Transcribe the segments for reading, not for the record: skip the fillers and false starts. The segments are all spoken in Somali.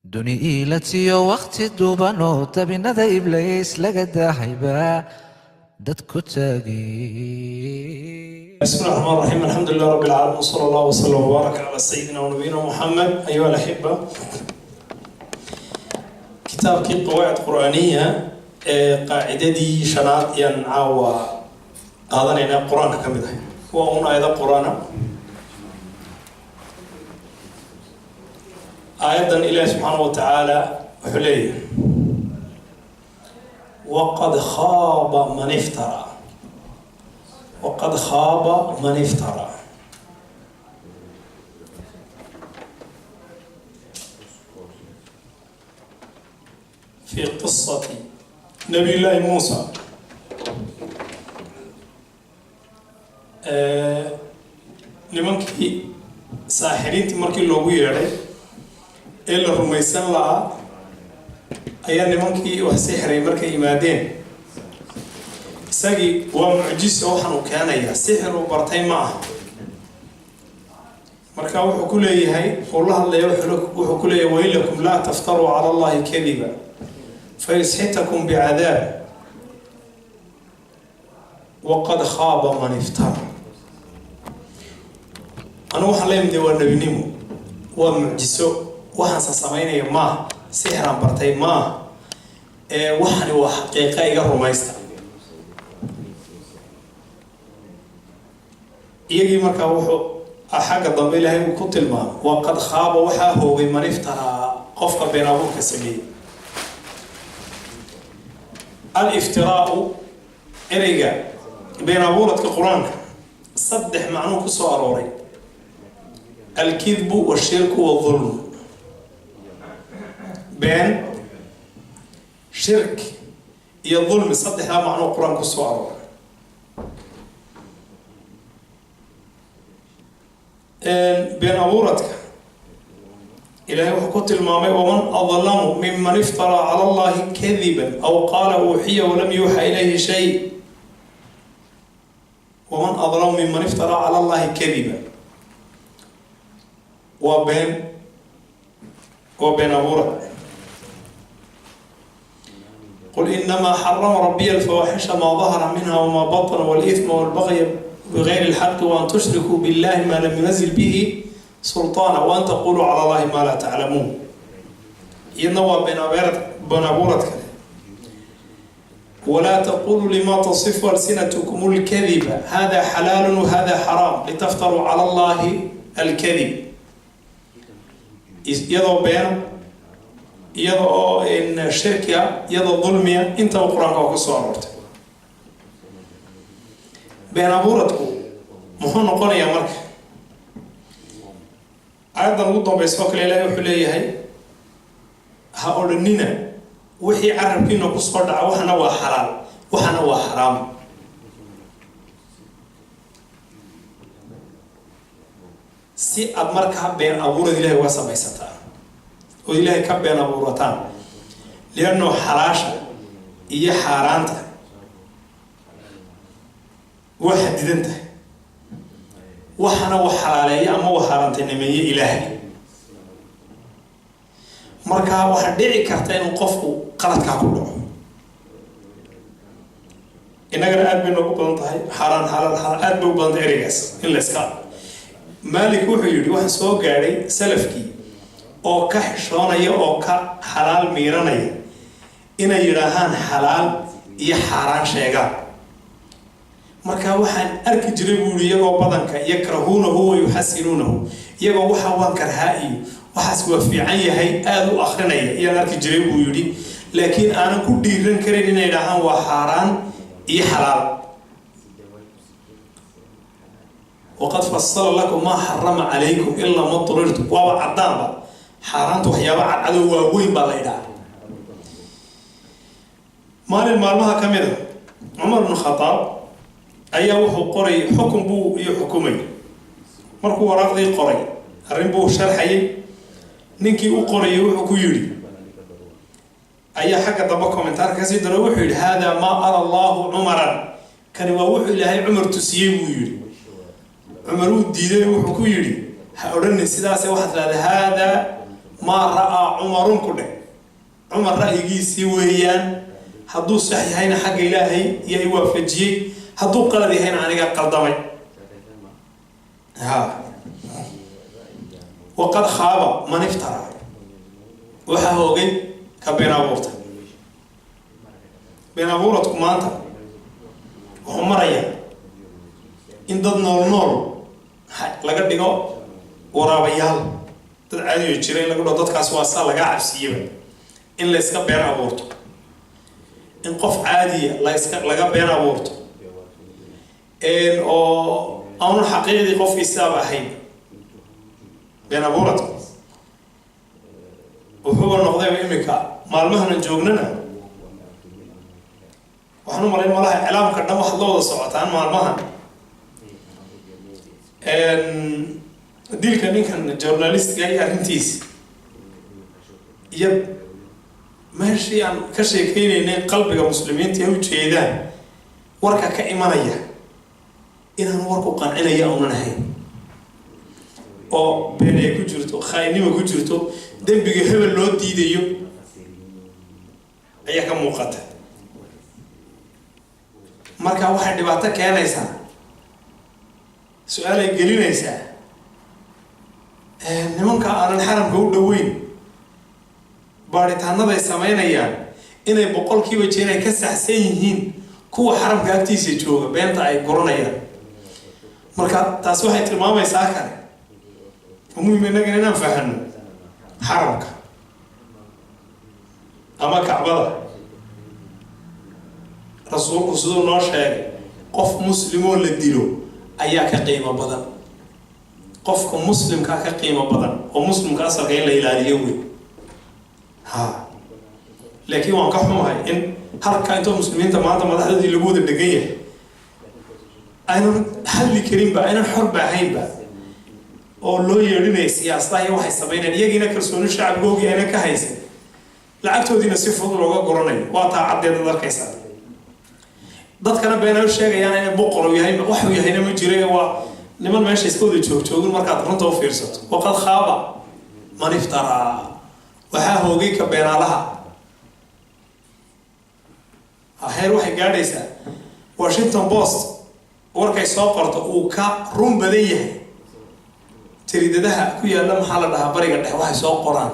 Duni iilatiyo wakhti duuban oo dabinada Ibliis laga daahayba dad ku taagay. بسم الله الرحمن الرحيم، الحمد لله رب العالمين، وصلى الله وسلم وبارك على سيدنا ونبينا محمد. أيها الأحبة، kitaabkii qawaacid qur'aaniya ee qaacidadii shanaad ayaan caawa qaadanaynaa, Qur-aanka ka mid ah, waa un aayado Qur-aana. Aayaddan Ilaahi subxaana wa tacaala wuxuu leeyahay: "Waqad khaaba man iftara, waqad khaaba man iftara." Fi qisati Nabiy Llaahi Muusa, nimankii saaxiriintii markii loogu yeedhay ee la rumaysan lahaa ayaa nimankii wax sixray markay yimaadeen, isagii waa mucjiso, waxaan uu keenayaa sixir uu bartay ma aha. Marka wuxuu ku leeyahay, uu la hadlaya, wuxuu ku leeyahay: "Waylakum laa taftaruu cala Allahi kadiba fayusxitakum bicadaab waqad khaaba man iftara." Anigu waxaan la imid waa nebinimo, waa mucjiso, waxaansa samaynaya maaha sixiraan bartay maaha, ee waxani waa xaqiiqa, iga rumaysta. Iyagii markaa wuxuu xagga dambe Ilaahay uu ku tilmaamay: "Waqad khaaba", waxaa hoogay, "man iftaraa", qofka been abuurka sameeyey. Aliftiraau, ereyga been abuuradka, Qur-aanka saddex macnuu ku soo arooray: alkidbu washirku wadulmu. Been, shirk iyo dulmi, saddexdaa macnuu Qur-aan ku soo arooray. Been abuuradka Ilahay wuxuu ku tilmaamay: "Waman adlamu miman iftaraa cala Allahi kadiban aw qaala uuxiya walam yuuxa ilayhi shay." Waman adlamu miman iftaraa cala Allahi kadiba, waa been, waa been abuurad. "Qul inamaa xarama rabiya alfawaaxisha maa dahara minha wmaa batna wاlإثma wاlbagya bgayri اlxaqi waan tushrikuu biاllahi ma lam yunazil bihi sulطaana waan taquluu cala Allahi ma laa taclamuun. Iyadna waa been abeerad, been abuurad kale. "Walaa taquluu lima tasifu alsinatkum اlkadiba hada xalaalu wahada xaraam litaftaruu cala Allahi alkadib." Iyadoo beena, iyada oo shirki ah, iyadoo dulmiya, intaba Qur-aanka waa ku soo aroortay. Been abuuradku muxuu noqonayaa? Marka aayaddan ugu dambaysa oo kale, Ilahay wuxuu leeyahay: ha odhanina wixii carabkiina kusoo dhaca waxana waa xalaal, waxana waa xaraam, si aad markaa been abuurad Ilahay uga samaysataan oo Ilaahay ka been abuurataan, lianno xalaasha iyo xaaraanta waa xadidan tahay, waxana wax xalaaleeya ama wax xaaraantinimeeye Ilaahay. Marka waxaa dhici karta inuu qofku qaladkaa ku dhaco. Innagana aada bay noogu badan tahay xaaraan, xalaal, xalaal, aad bay u badan tahay ereygaas in la iska. Maalik wuxuu yidhi: waxaa soo gaadhay salafkii oo ka xishoonaya oo ka xalaal miiranaya inay yidhaahaan xalaal iyo xaaraan sheegaan. Marka waxaan arki jiray, buu yidhi, iyagoo badanka yakrahuunahu wa yuxasinuunahu, iyagoo waxaa waan karhaa iyo waxaas waa fiican yahay aada u akrinaya ayaan arki jiray, buu yidhi, laakiin aanan ku dhiiran karin inay idhaahaan waa xaaraan iyo xalaal. "Waqad fasala lakum maa xarama calaykum ilaa ma durirtum." Waaba caddaanba xaaraanta, waxyaaba cadcadoo waaweyn baa la idhaha. Maalin maalmaha ka mid a, Cumar bnu Khadaab ayaa wuxuu qoray xukun buu iyo xukumay. Markuu waraaqdii qoray, arrin buu sharxayay. Ninkii u qorayay wuxuu ku yidhi ayaa xagga dambe commentaarka kasii daro, wuxuu yidhi: "Haadaa maa ara Allahu Cumaran." Kani waa wuxuu Ilaahay Cumar tusiyey, buu yidhi. Cumar uu diiday, wuxuu ku yidhi: "Ha odhanin sidaase, waxaad tidhahdaa haadaa Maa ra'aa Cumarun ku dheh, Cumar ra'yigiisii weeyaan. Hadduu sax yahayna xagga Ilaahay iyo i waafajiyey, hadduu qalad yahayna aniga qaldamay. Ha, waqad khaaba man iftaraa, waxaa hoogay ka been abuurta. Been abuuradku maanta wuxuu marayaa in dad nool nool laga dhigo waraabayaal, dad caadiyo jira in laga dhigo dadkaas waa saa lagaa cabsiiyaba in la iska been abuurto, in qof caadiya laiska laga been abuurto oo aanu xaqiiqdii qofkii sidaaba ahayn. Been abuuradku wuxuuba noqdayba iminka maalmahanan joognana, waxaan u malayn malaha iclaamka dhan waxaad la wada socotaan maalmahan dilka ninkan journalistga iyo arrintiisa iyo meeshii aan ka sheekeynaynay qalbiga muslimiinta ay ujeedaan warka ka imanaya inaan warku qancinaya unan ahayn, oo been ay ku jirto, khaainnima ku jirto, dembiga hebel loo diidayo ayaa ka muuqata. Marka waxay dhibaato keenaysaa, su-aalay gelinaysaa nimanka aanan xaramka u dhoweyn baaritaanaday samaynayaan inay 100% jeer ay ka saxsan yihiin kuwa xaramka agtiisa jooga beenta ay guranayaan. Marka taasi waxay tilmaamaysaa kale oo muhim innagana inaan fahano xaramka ama Kacbada. Rasuulku siduu noo sheegay, qof muslimoo la dilo ayaa ka qiimo badan, qofka muslimkaa ka qiimo badan, oo muslimka asalka in la ilaaliyo wey. Ha, laakiin waan ka xumahay in halka intoo muslimiinta maanta madaxdoodii lagu wada dhegan yahay aynan hadli karinba, aynan xor baahaynba, oo loo yeedhinaya siyaasadaha iyo waxay samaynayaan, iyagiina kalsooni shacabkoogii aynan ka haysan, lacagtoodiina si fudud looga goranayo. Waa taa caddeed ad arkaysaa. Dadkana beenay u sheegayaan inay boqor uu yahay, waxuu yahayna ma jire, waa niman meesha iska wada joogjoogin markaad runta u fiirsato. Waqad khaaba man iftaraa, waxaa hoogay ka beenaalaha. Heer waxay gaadhaysaa Washington Post warkay soo qorto uu ka run badan yahay jariidadaha ku yaalla, maxaa la dhahaa, Bariga Dhexe waxay soo qoraan,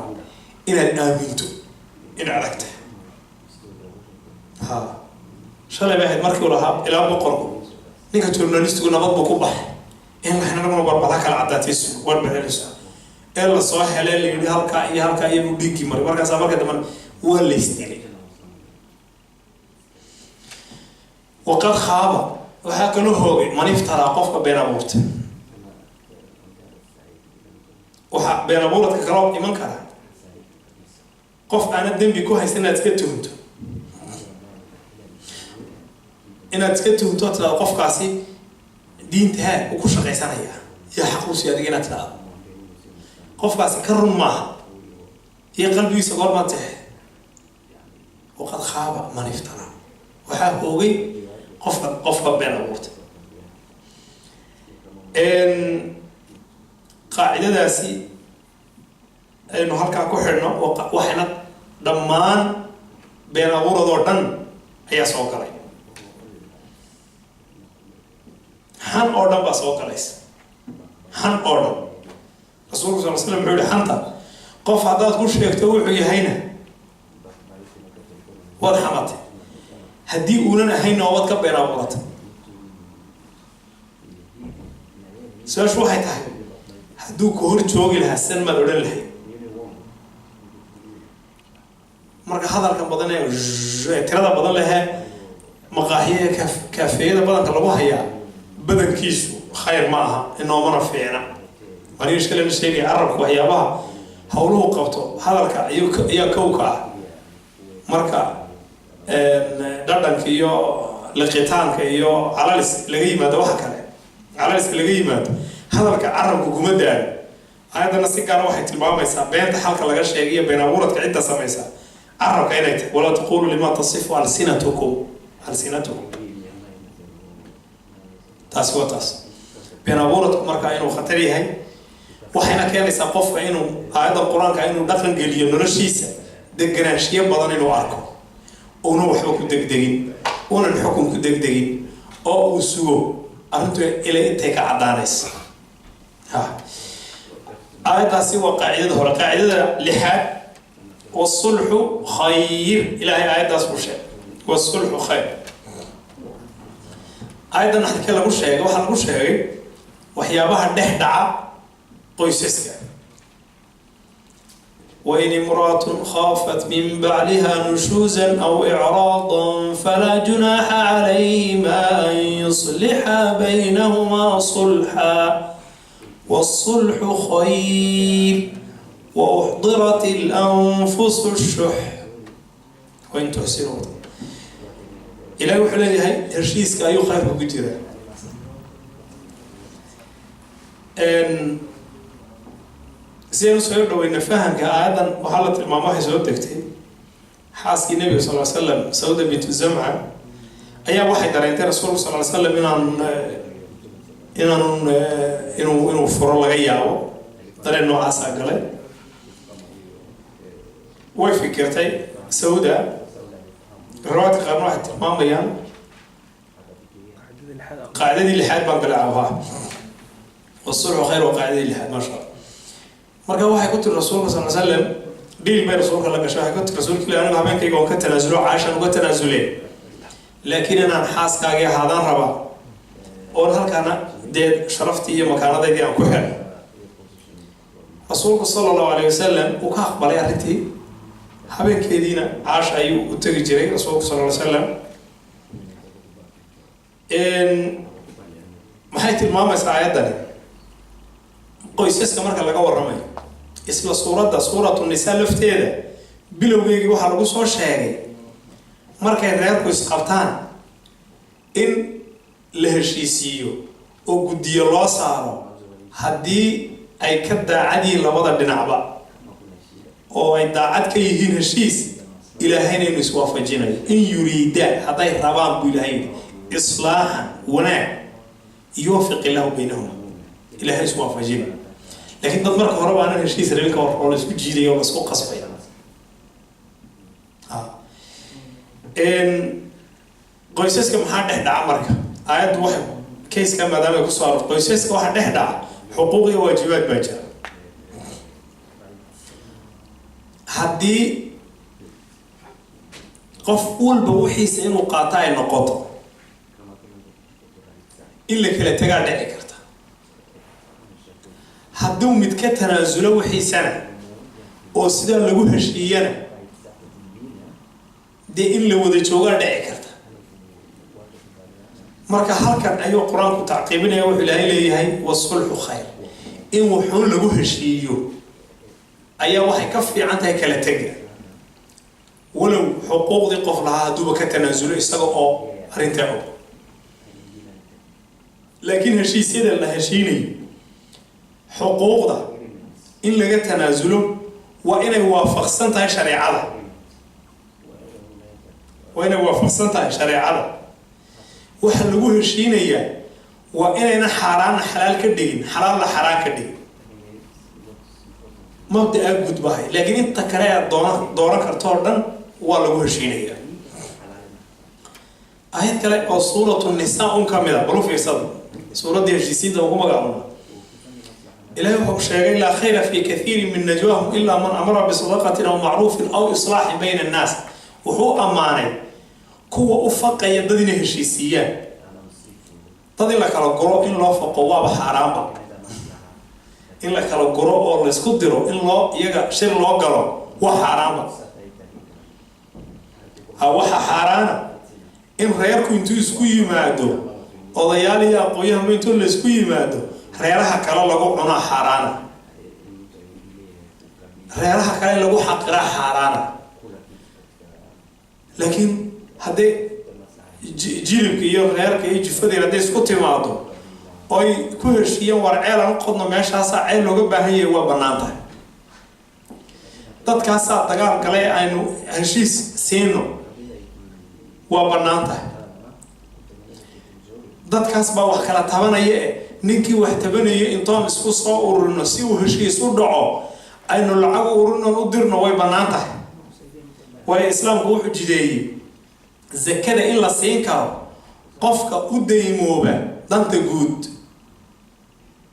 inaad aaminto in aragta. Ha, shalay bay ahayd markii uu lahaa ilaa boqorku ninka journalistigu nabad buu ku baxay, in laxnanaguna barbala kala caddaatayso warbaxeliso ee lasoo helay, la yidhi halkaa iyo halkaa iyo buu dhiiggii maray. Markaasaa marka dambe waa laysdilay. Waqad khaaba, waxaa kaloo hoogay, man iftaraa, qofka been abuurta. Waxaa been abuuradka kaloo iman kara qof aana dembi ku haysan inaad iska tuhunto, inaad iska tuhunto oo tidhahdo qofkaasi diinta haa uu ku shaqaysanayaa, yaa xaquusi adiga inaad tidhahdo qofkaasi ka run maaha iyo qalbigiisa goormaad tahay. Waqad khaaba man iftaraa, waxaa hoogay qofka been abuurta. Qaacidadaasi aynu halkaa ku xidhno, waxayna dhammaan been abuuradoo dhan ayaa soo galay, xan oo dhan baa soo galaysa, xan oo dhan. Rasuulku sal slam wuxuu yihi, xanta qof haddaad ku sheegto wuxuu yahayna waad xamatay, haddii uunan ahaynna waad ka been abuuratay. Su-aashu waxay tahay, hadduu ku hor joogi lahaa san maad odhan lahayd? Marka hadalka badan ee tirada badan lehee maqaaxiya kaafeeyada badanka lagu hayaa badankiisu khayr ma aha, inoomana fiicna. Aniga shalana sheegaya carabka waxyaabaha hawluhu qabto, hadalka ayaa kow ka ah. Marka dhadhanka iyo liqitaanka iyo calalis laga yimaado, waxa kale calaliska laga yimaado, hadalka carabku kuma daalo. Ayaddana si gaara waxay tilmaamaysaa beenta xalka laga sheegay iyo been abuuradka cidda samaysa carabka inay tahay. Walaa taqulu lima tasifu alsinatukum, alsinatukum. Taasi waa taas. Been abuuradku marka inuu khatar yahay. Waxayna keenaysaa qofka inuu aayadda Qur-aanka inuu dhaqan geliyo noloshiisa, deganaanshiyo badan inuu arko, uuna waxba ku degdegin, unan xukun ku degdegin, oo uu sugo arrintu ilay intay ka caddaanaysa. Ha, aayaddaasi waa qaacidada hore. Qaacidada lixaad: والصلح خير. Ilaahay aayaddaas buu sheegay, والصلح خير. Aayaddan halkee lagu sheegay? Waxaa lagu sheegay waxyaabaha dhex dhaca qoysaska. وإن امرأة خافت من بعلها نشوزا أو إعراضا فلا جناح عليهما أن يصلحا بينهما صلحا والصلح خير وأحضرت الأنفس الشح وإن تحسنوا. Ilaahay wuxuu leeyahay heshiiska ayuu khayrka ku jiraa. Si aynu soo dhaweyna fahamka aayaddan, waxaa la tilmaamo waxay soo degtay xaaskii Nebiga sal slam, Sawda bintu Zamca, ayaa waxay dareentay Rasuulku sal slam inaanun inuu furo laga yaabo. Dareen noocaasaa galay. Way fikirtay Sawda. Riwaayadka qaarna waxay tilmaamayaan qaacidadii lixaad baan galay cawhaa. والصلح خير waa qaacidadii lixaad, maasha Allah. Marka waxay ku tiri Rasuulka sal slam, dhiil bay Rasuulka la gashay. Waxay ku tiri Rasuulka Ilahi, anigu habeenkayga waan ka tanaasulo, Caashan uga tanaasule, laakiin inaan xaaskaagii ahaadaan rabaa, oon halkaana dee sharaftii iyo makaanadaydii aan ku xidhay. Rasuulku sala Allahu alayh wasalam uu ka aqbalay arrintii. Habeenkeediina Caasha ayuu u tegi jiray Rasuulku sal ly slam. Maxay tilmaamaysaa aayaddani qoysaska marka laga warramayo? Isla suuradda, Suuratu Nisaa lafteeda, bilowgeygii waxaa lagu soo sheegay markay reerku isqabtaan in la heshiisiiyo oo guddiyo loo saaro, haddii ay ka daacad yihiin labada dhinacba oo ay daacad ka yihiin heshiis, Ilaahayna inuu iswaafajinayo. إن يريدا, hadday rabaan buu Ilahay yidhi, إصلاحا, wanaag, يوفق الله بينهما, Ilahay iswaafajinayo. Laakiin dad marka horeba aanan heshiis rabin ka hor oo la isku jiidayo oo la isku qasbay. Qoysaska maxaa dhex dhaca? Marka aayaddu waxay kayska maadaama ay kusoo arorto qoysaska, waxaa dhex dhaca xuquuq iyo waajibaad baa jira. Haddii qof walba wixiisa inuu qaato ay noqoto, in la kala tegaa dhici karta. Hadduu mid ka tanaasulo wixiisana oo sidaa lagu heshiiyana, dee in la wada joogaa dhici karta. Marka halkan ayuu Qur-aanku tacqiibinaya. Wuxuu Ilaahay leeyahay والصلح خير. In wuxuun lagu heshiiyo ayaa waxay ka fiican tahay kala tega, walow xuquuqdii qof lahaa hadduuba ka tanaasulo isaga oo arrintaa og. Laakiin heshiisyada la heshiinayo, xuquuqda in laga tanaasulo waa inay waafaqsan tahay shareecada, waa inay waafaqsan tahay shareecada. Waxa lagu heshiinayaa waa inayna xaaraanna xalaal ka dhigin, xalaalna xaaraan ka dhigin. Mabda-aa gudbahay, laakiin inta kale aad dooran karto oo dhan waa lagu heshiinayaa. Aayad kale oo Suuratu Nisaa un ka mid a, balu fiirsada, suuraddii heshiisiinta ugu magacaabna, Ilahay wuxuu sheegay: لا خير في كثير من نجواهم إلا من أمر بصدقة أو معروف أو إصلاح بين الناس. Wuxuu ammaanay kuwa u faqaya dad inay heshiisiiyaan. Dad in la kala guro, in loo faqo waaba xaaraanba. In la kala guro oo laysku diro, in loo iyaga shir loo galo, waa xaaraanba. Ha, waxa xaaraana in reerku intuu isku yimaado, odayaal iyo aqoon-yahanba intuu laysku yimaado, reeraha kale lagu cunaa xaaraana, reeraha kale lagu xaqiraa xaaraana. Laakiin hadday jilibka iyo reerka iyo jifadii hadday isku timaado oy ku heshiiyeen, war ceel aan u qodno, meeshaasaa ceel looga baahan yahay, waa bannaan tahay. Dadkaasaa dagaal galay, aynu heshiis siino, waa bannaan tahay. Dadkaas baa wax kala tabanaya e Ninkii wax tabanayay intoon isku soo ururino si uu heshiis u dhaco, aynu lacag u ururinon u dirno, way bannaan tahay. Waayo, Islaamku wuxuu jideeyey zakada in la siin karo qofka u daymooba danta guud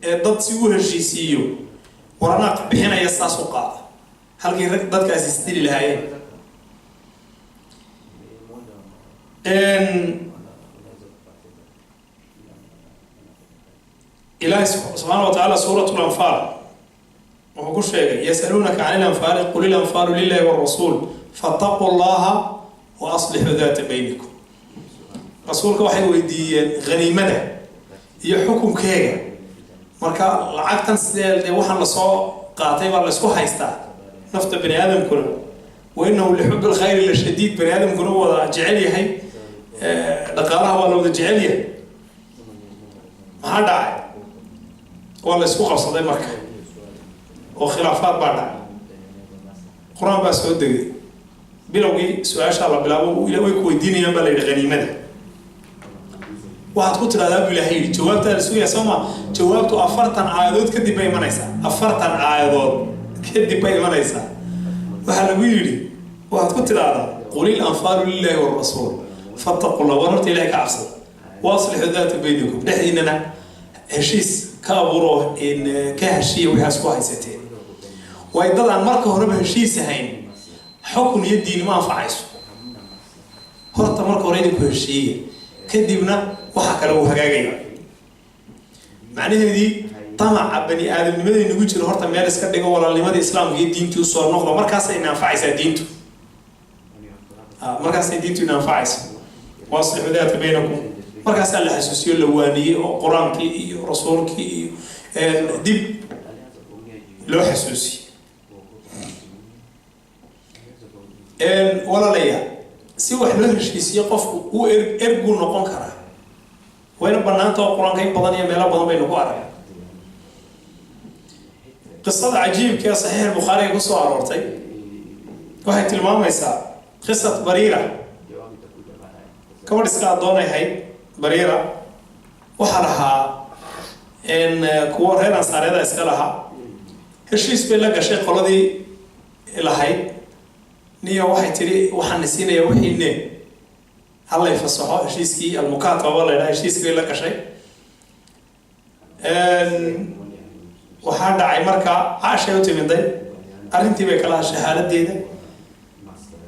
ee dad si u heshiisiiyo, waranaaq bixinaya, saas u qaada halkii rag dadkaasi isdili lahaayeen. Ilaahi subxaana wa tacaala suurat lanfaal wuxuu ku sheegay: "Yasaluunaka can ilanfaali, qul ilanfaalu lilahi warasuul, fattaquu llaha wa aslixuu daata baynikum." Rasuulka waxay weydiiyeen haniimada iyo xukunkeega. Marka lacagtan sidee dee waxaan lasoo qaatay baa laysku haystaa. Nafta bani aadamkuna, wa inahu lixubbi lkhayri la shadiid, bani aadamkuna wada jecel yahay dhaqaalaha, waa la wada jecel yahay. Maxaa dhacay? Waa la isku qabsaday marka oo khilaafaad baa dhacay. Qur-aan baa soo degay. Bilowgii su-aashaa la bilaabo, way ku weydiinayaan baa la yidhi haniimada. Waxaad ku tidhahdaa buu Ilaahay yidhi. Jawaabtaa la sugaya, soo ma? Jawaabtu 40 aayadood kadib bay imanaysaa. 40 aayadood kadib bay imanaysaa. Waxaa lagu yidhi: waxaad ku tidhahdaa, "Qul ilanfaalu lilahi warasuul, fattaqu llah," war horta Ilahay ka cabsada, "waaslixuu daata baynikum," dhexdiinana heshiis ka abuuro, ka heshiiya wixaas ku haysateen. Way dad aan marka horeba heshiis ahayn xukun iyo diini ma anfacayso. Horta marka hore idinku heshiiya, kadibna waxa kale uu hagaagaya. Macnaheedii, damaca bani aadamnimada inagu jiro horta meel iska dhigo, walaalnimadii Islaamka iyo diintii usoo noqdo. Markaasay ina anfacaysaa diintu, markaasay diintu ina anfacaysa. "Waaslixuu daata baynakum." Markaasaa la xasuusiyo, la waaniyey oo Qur-aankii iyo Rasuulkii iyo dib loo xasuusiyey. Walaalayaa, si wax loo heshiisiyo qofku uu erguu noqon karaa, wayna banaanta oo Qur-aanka in badan iyo meelo badan baynu ku arag. Qisada cajiibka ee Saxiix Bukhaariga kusoo aroortay waxay tilmaamaysaa qisat Bariira. Gabadh iska addoonay ahayd Bariira. Waxaa lahaa kuwo reer Ansaareeda iska lahaa. Heshiis bay la gashay qoladii lahayd. Niyo, waxay tidhi, waxaan na siinayaa wixiine, hallay fasaxo. Heshiiskii almukaataba la ydhaha, heshiiskii bay la gashay. Waxaa dhacay marka Caashay u timiday, arrintii bay kala hashay xaaladeeda.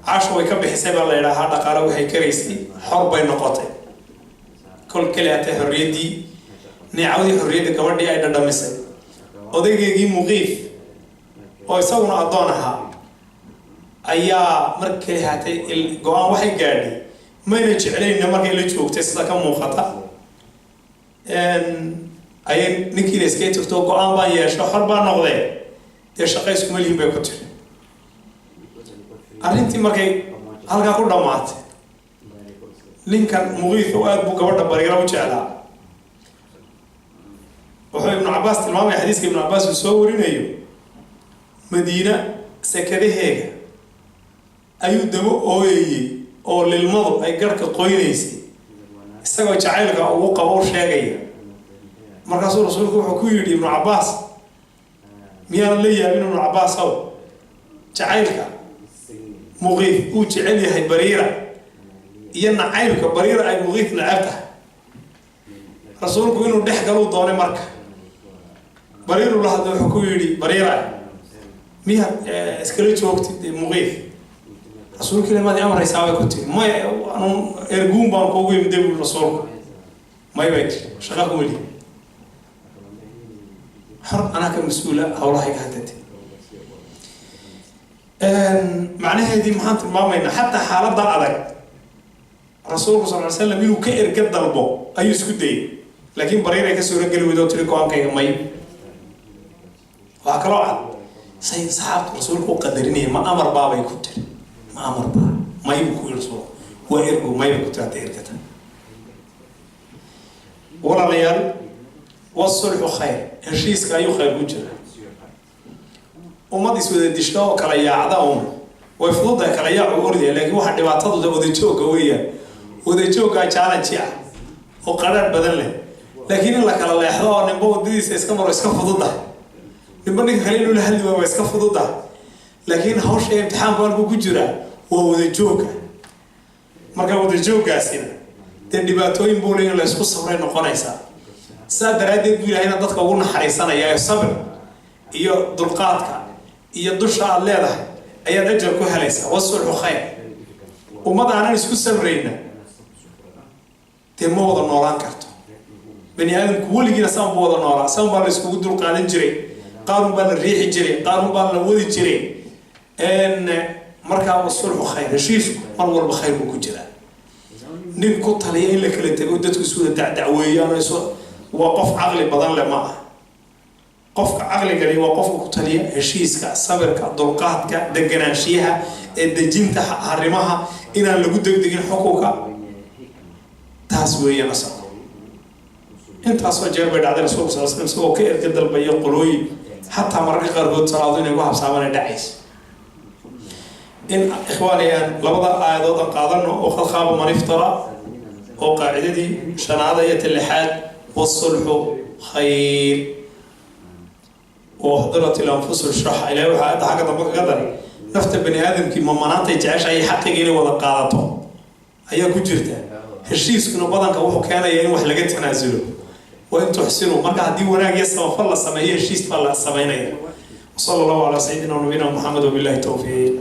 Caasha way ka bixisay baa la yidhaahaa dhaqaale waxay karaysay. Xor bay noqotay. Kol keli hatay xorriyaddii, neecawdii xorriyadda gabadhii ay dhadhamisay, odaygeygii Muqiif oo isaguna addoon ahaa ayaa mar keli hatay go-aan waxay gaadhay. Mayna jeclayna markay la joogtay, sida ka muuqata ayay ninkiina iskaga tagto. "Go-aan baan yeesho, xor baan noqdee, dee shaqa iskuma lihin," bay ku tiri. Arrintii markay halkaa ku dhammaatay, ninkan Muqiif oo aada buu gabadha Bariira u jeclaa. Wuxuu Ibnu Cabaas tilmaamaya, xadiiska Ibnu Cabaas uu soo warinayo, Madiina sakadaheega ayuu daba ooyayey oo lilmadu ay garhka qoynaysay, isagoo jacaylka ugu qabo u sheegaya. Markaasuu Rasuulku wuxuu ku yidhi Ibnu Cabaas: "Miyaanan la yaabin, Ibnu Cabaas ow, jacaylka Muqiif uu jecel yahay Bariira iyo nacaybka Bariira ay Muqiif nacab tahay?" Rasuulku inuu dhex galuu doonay. Marka Bariiru la hadlay, wuxuu ku yidhi: "Bariira, miyaad iskala joogtid Muqiif?" "Rasuulka Ilahi, maad i amraysaa?" bay ku tiri. "Maya, anu erguun baan kuugu yimid," bui rasuulku. "May," bay tiri, "shaqa kuma lihi, xor anaa ka mas-uula hawlahayga hadate." Macnaheedii maxaan tilmaamaynaa? Xataa xaaladda adag Rasuulku sal ly slam inuu ka erga dalbo ayuu isku dayay, laakiin Bariiray ka suurageli weydo, tiri go-aankayga may. Waxaa kaloo cad say saxaabtu Rasuulku u qadarinaya. "Ma amar baabay ku tiri, ma amar baa?" "May," buu ku yiri Rasuulku. "Waa ergo." "May," bay ku tiri. Hadda ergata, walaalayaal, wasulxu khayr, heshiiska ayuu khayr ku jira. Ummad iswada disho oo kala yaacda un way fududahay, kala yaac u ordaya, laakiin waxaa dhibaatadu wadajoogga weeyaan. Wadajooggaa challenge ah oo qadhaadh badan leh. Laakiin in la kala leexdo oo ninba waddadiisa iska maro iska fududahay, ninba ninka kale inuu la hadli waayo waa iska fududahay. Laakiin hawsha imtixaanku halkuu ku jiraa waa wadajoogga. Marka wadajooggaasina dee dhibaatooyin buu leeyahay, la isku sabray noqonaysaa. Saa daraaddeed buu Ilahayna dadka ugu naxariisanaya ee sabir iyo dulqaadka iyo dusha aada leedahay ayaad ajar ku helaysaa. Wasulxu khayr. Ummad aanan isku sabrayna dee ma wada noolaan karto. Bani aadamku weligiina saan buu wada noolaa, saan baa la iskugu dulqaadan jiray, qaarun baa la riixi jiray, qaarun baa la wadi jiray. Markaa wasulxu khayr, heshiisku mar walba khayr buu ku jiraa. Nin ku taliya in la kala tego, dadku isu wada dacdacweeyaan, isu waa qof caqli badan leh ma ah. Qofka caqligani waa qofka ku taliya heshiiska, sabirka, dulqaadka, deganaanshiyaha, ee dejinta arrimaha, inaan lagu degdegin xukunka. Taas weeyaan asalku. Intaasoo jeer bay dhacday Rasuulka sal slam isagoo ka erga dalbaya qolooyin, xataa mararka qaarkood salaado inay ku habsaamaan ay dhacayso. In ikhwaani aan labada aayadood aan qaadano oo qad khaaba man iftara oo qaacidadii shanaad iyo ta lixaad, wasulxu khayr waxdirat ilanfus shuxa. Ilahay waxaa aayadda xagga dambe kaga daray nafta bani aadamkii mamanaantay jeceshahay xaqiga inay wada qaadato ayaa ku jirta. Heshiiskuna badanka wuxuu keenayaa in wax laga tanaasulo. Wa in tuxsinuu, marka haddii wanaag iyo samafal la sameeyo, heshiis baa la sameynaya. Wasala allahu calaa sayidina wa nabiyina Maxamed, wabillahi towfiiq.